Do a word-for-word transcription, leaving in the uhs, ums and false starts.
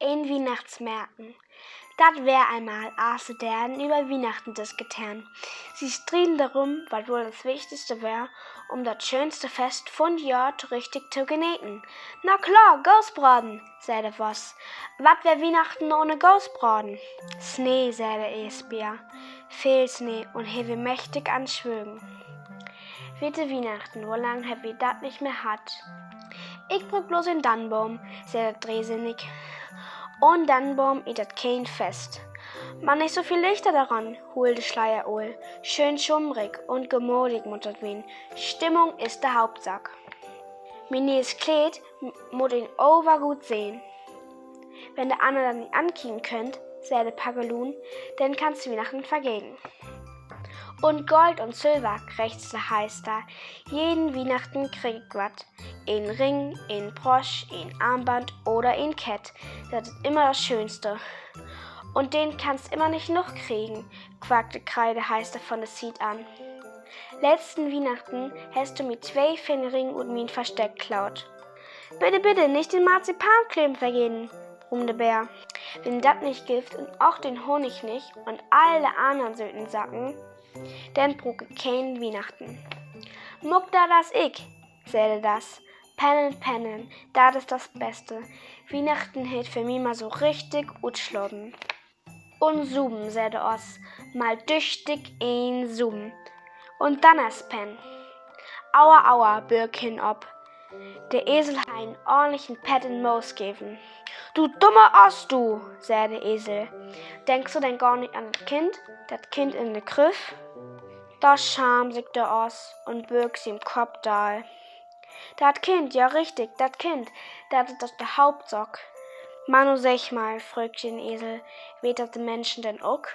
Een Wiehnachtsmärken. Dat weer eenmal, as de Deerten över Wiehnachten diskuteern. Se strieden dorum, wat woll dat Wichtigste weer, üm dat schöönste Fest vun't Johr so richtig to geneten. Na klaar, Goosbraden, sä de Voss. Wat weer Wiehnachten ahn Goosbraden? Snee, sä de Eesbär. Veel Snee, un he weer mächtig an't Swögen. Witte Wiehnachten, wo lang hebbt wi dat nich mehr hatt. Ik bruuk bloots en Dannboom, sä dat Reh sinnig. Ahn Dannboom is dat keen Fest. Man nich so veel Lichter doran, huul de Sleieruul. Schöön schummrig un gemütlich mutt dat ween. Stimmung is de Hauptsaak. Mien nee'es Kleed m-, mutt een aver goot sehn. Wenn de annern dat nich ankieken köönt, sä de Pageluun, denn kannst du Wiehnachten vergeten. Un Gold un Sülver, krächzt de Heester, jeden Wiehnachten krieg ik wat. En Ring, en Brosch, en Armband oder en Kett, dat is immer dat Schöönste. Un den kannst immer nich noog kriegen, quaakt de Krei de Heester von de Siet an. Letzten Wiehnachten hest du mi twee Fingerring ut mien Versteck klaut. Bitte, bitte, nich den Marzipankleven vergeten, brumm de Bär. Wenn dat nich gifft un ok den Honnig nich un all de annern söten Saken, denn bruuk ik keen Wiehnachten. Maak dat as ik, sä de Dass. Pennen, pennen, dat is dat Beste. Wiehnachten heet för mi mal so richtig utslapen. Un supen, sä de Oss, mal düchtig een supen. Un dann eerst pennen. Aua, aua, böök he op. De Esel harr em en ordentlichen Pett in'n Moors geven. Du dummer Oss, du, sä de Esel. Denkst du denn gor nich an dat Kind, dat Kind in de Krüff? Dor schaam sik de Oss un böök sien Kopp daal. Dat Kind, ja richtig, dat Kind, dat is doch de Hauptsaak. Man nu segg mal, fröög he den Esel, weet dat de Minschen denn ok?